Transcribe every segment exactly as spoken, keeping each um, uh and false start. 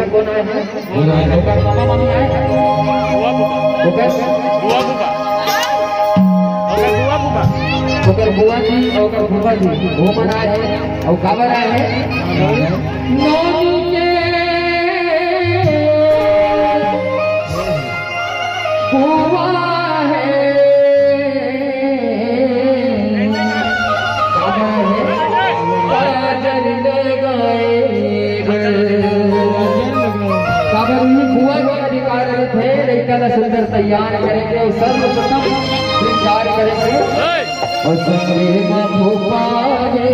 कोन आए हे? ओकर मामा मामी आए हे? बुआ फूफा। ओकर? बुआ फूफा। ओकर बुआ फूफा। ओकर बुआ जी, ओकर फूफा जी, वो मन आए हे, अउ काबर आए हे? नोनी के बुआ हे, काबर हे? काजर लगाए बर। काबर उही बुआ के अधिकार रहिथे, लइका ला सुंदर तैयार करे के अउ सर्वप्रथम श्रृंगार करे के। अउ संगे म फूफा हे,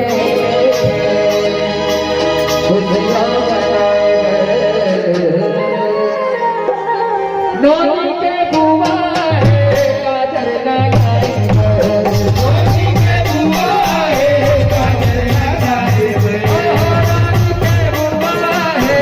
खुशियाँ मनाए बर। नोनी के बुआ हे, काजर लगाए बर। नोनी के बुआ हे, काजर लगाए बर। नोनी के बुआ हे,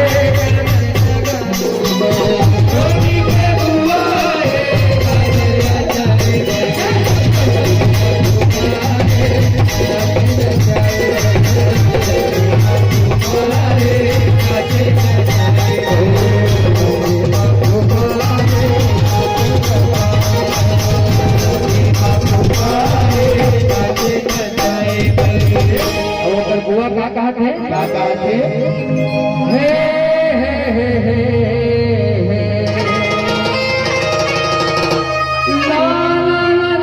अउ ओकर बुआ का कहत हे? का कहत हे? हे, हे, हे, हे, हे। ला,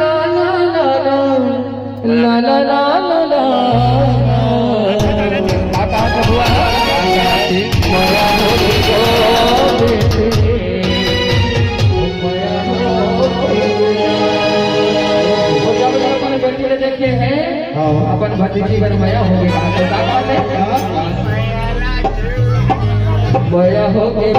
ला, ला, ला। ला, ला, ला, ला, ला। का कहत हे बुआ? अपन बेटी ला देखे हे, हाँ। अपन भतीजी बर मया होगे। का बात हे? हाँ। मया होगे।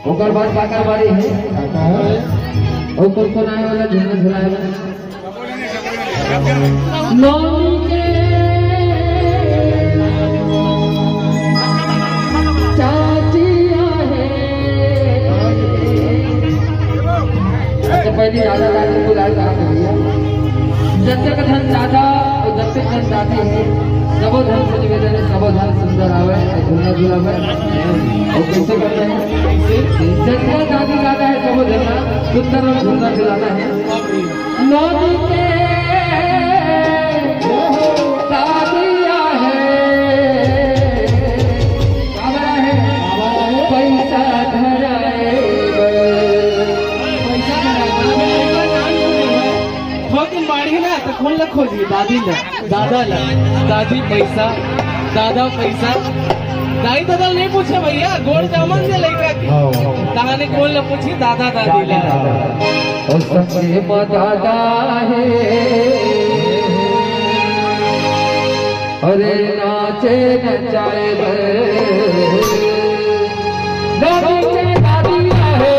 ओकर बाद काकर बारी हे? काकर। अउ कोन कोन आए वाला झूलना झुलाए वाला? नोनी के चाची आहे। तो पहली दादा दादी बुलाए का भैया। जतेक झन दादा अउ जतेक झन दादी हे, सबो झन से निवेदन हे, सबो झन सुंदर आवे, झूलना झुलावे। अउ कैसे करना हे? जतेक दादी दादा हे, सबो झन ला सुंदर अउ झूलना झुलाना हे। नोनी के दादी आहे। काबर आहे? पैसा धराए बर। पैसा धराए बर। थोकिन बाढ़ही ना, त कोन ला खोजही? दादी ला, दादा ला। दादी पैसा, दादा पैसा। दाई ददा ल नइ पूछे भैया, गोड़ जामन दे लइका के। हाँ। तहाने कोन ल पूछही? दादा दादी ला। अउ संगे म दादा हे, अरे नाचे नचाए बर। दादी के दादी आहे।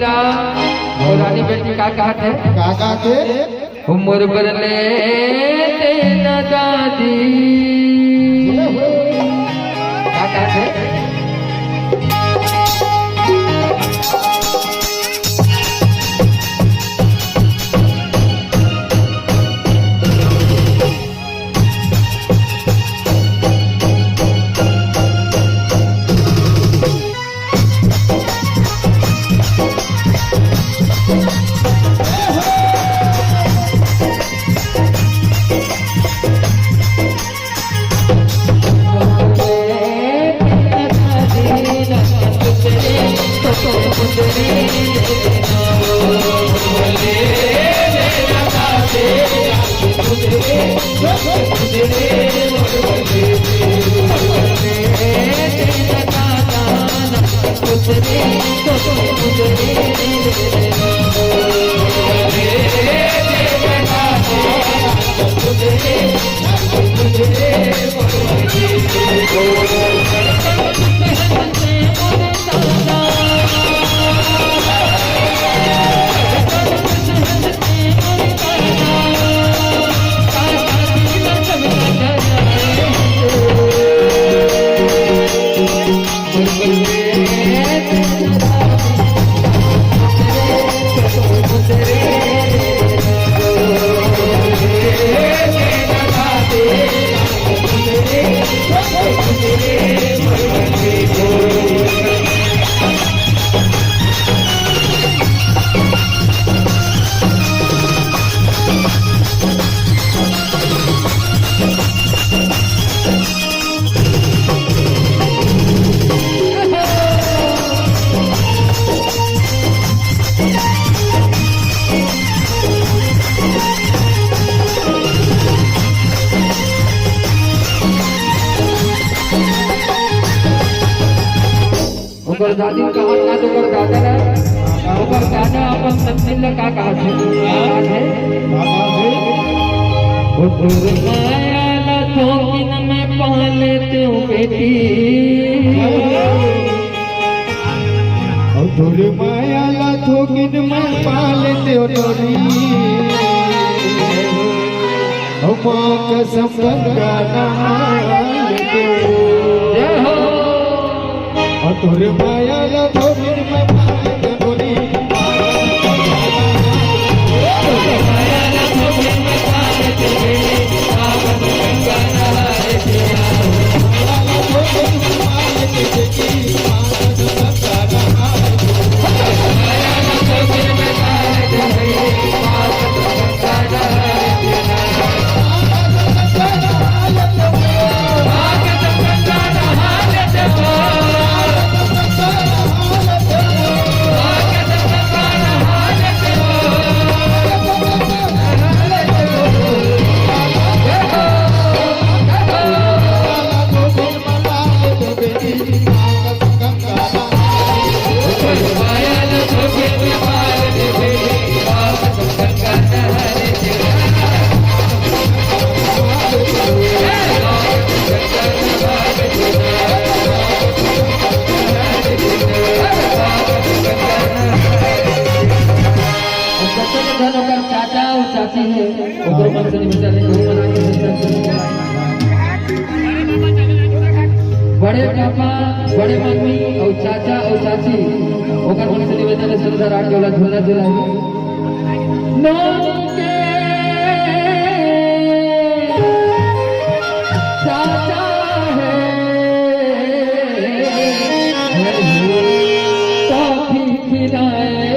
अउ रानी बेटी का कहत हे? का कहत हे? मोर बर ले देना दादी। का कहत हे? ओकर दादी कहा ना तो ओकर दादा ला, ओकर दादा अपन पत्नी ला का कहा थे? का कहा थे? ओ तोर माया ला थोकिन में पाले तें बेटी। ओ तोर माया ला थोकिन में पाले तें डोरी। ओ माँ कसम गंगा नहाए तें। जय हो। ओ तोर माया ला थोकिन में पाले तें डोरी। ओकर चाचा अउ चाची हे, ओकर मन से निवेदन हे, ओहू मन आके दर्शन करो। बड़े पापा, बड़े मम्मी अउ चाचा अउ चाची, ओकर मन से निवेदन हे, सुंदर आके ओला झूलना झुलाही। नोनी के चाचा हे, कॉफी खिलाए,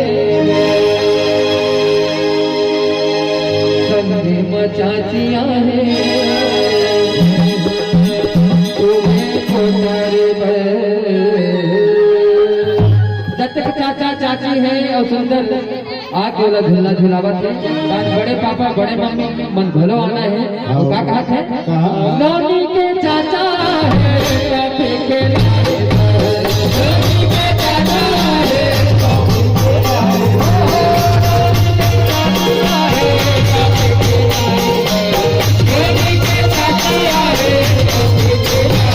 संगे म चाचिया हे, तुम्हें कोठारे बर। जतेक चाचा चाची हे अउ सुंदर आके ओला झूला झुलावत हे। तान बड़े पापा, बड़े मम्मी मन घलो आना हे। अउ का कहत हे? कहा? नोनी के चाचा हे, कॉफी के लाए। नोनी के चाचा हे, कॉफी के लाए। नोनी के चाचा हे, कॉफी के लाए। नोनी के चाचा हे, कॉफी के लाए।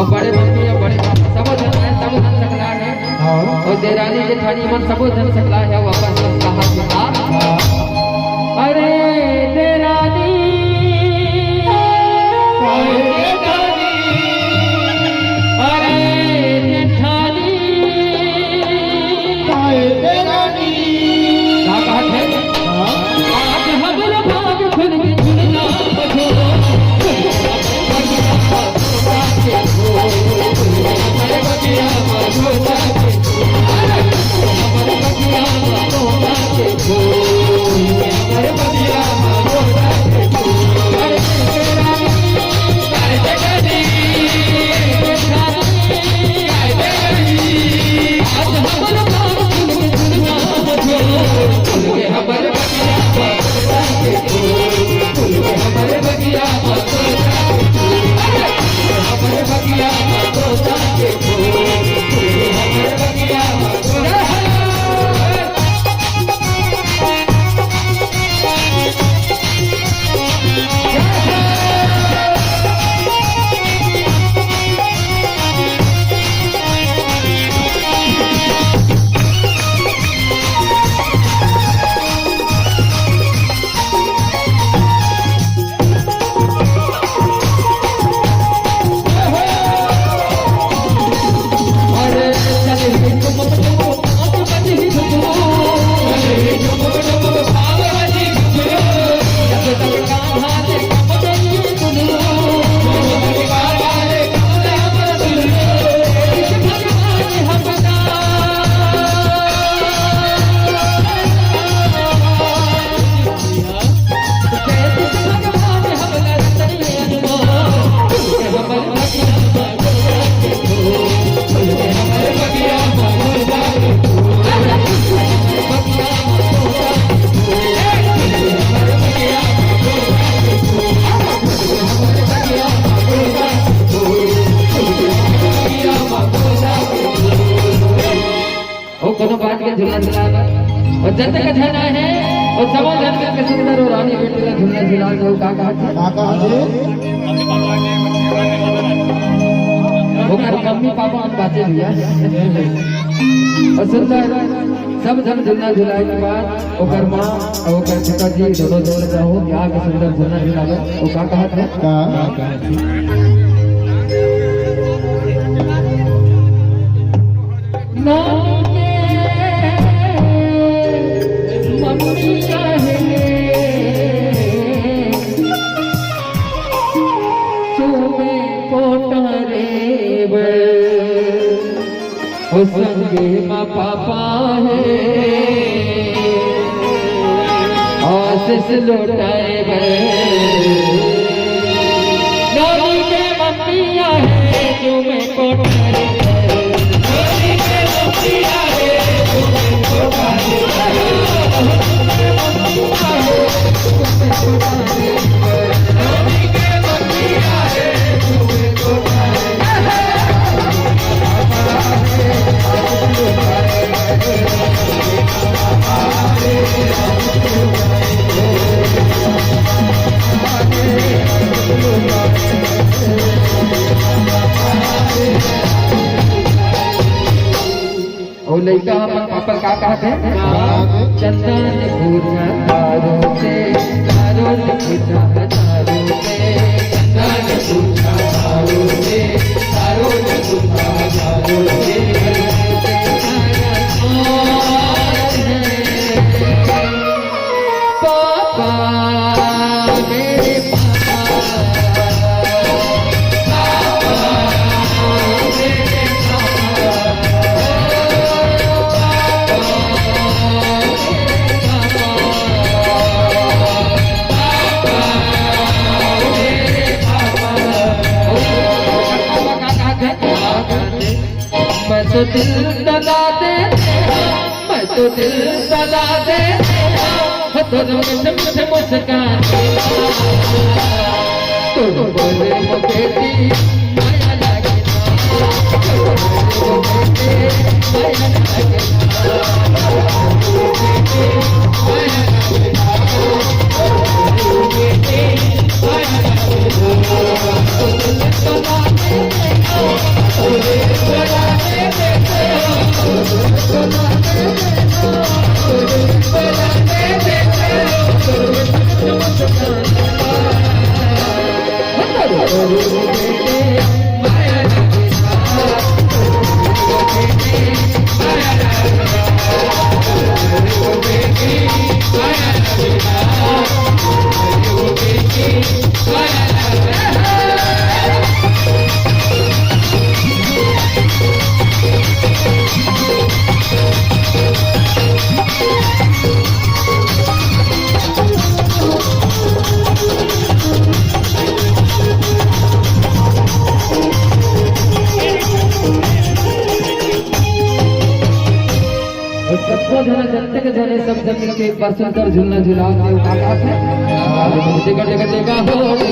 बड़े मम्मी अउ बड़े पापा सबो झन हे, सबो झन सकला हे। हाँ। अउ देरानी जेठानी मन सबो झन सकला हे, वापस सब कहा कि का? हाँ। अरे देरानी, अरे देरानी, अरे जेठानी, अरे देरानी। का कहत हे? हाँ। आज हमरो भाग खुल के झुलना बजो। ओ कोनो बात के झुलना झुला ला। अउ जतक झन आए हे, अउ सबो झन के सुंदर अउ रानी बेटी ला झुलना झुला ला, का कहत हे? का कहत हे? ओकर मम्मी पापा हम बाचे भैया। अउ सुंदर सब झन झुलना झुलाए के बाद ओकर माँ अउ ओकर पिताजी दोनों झन जाओ, यहाँ के सुंदर झुलना झुला ला, ओ का कहत हे? का? नानी के मम्मी कहे, "तुमे पोटरे बर, ओ संगे मा पापा हे, आशीष लुटाए बर।" नानी के मम्मी आहे, तुमे पोटरे बर। अउ लइका हमर पापा का कहत हे? चंदन पूजा तारो से, तारो से पूजा तारो से, चंदन पूजा तारो से, तारो से पूजा तारो से। पापा, मेरे पापा, पापा, मेरे पापा, पापा, मेरे पापा। मैं तो दिल दगा दे मैं तो दिल दगा दे, हो तोर मीठ मीठ मुस्कान। तू बोले मोके दी माया लागे ना, तू बोले मोके दी माया लागे ना, तू बोले मोके दी माया लागे ना, तू बोले मोके दी माया लागे ना। सब जन मिलके एक बार सुंदर झूलना झूला के उठा के हाथ में। देखा, देखा, देखा, हो।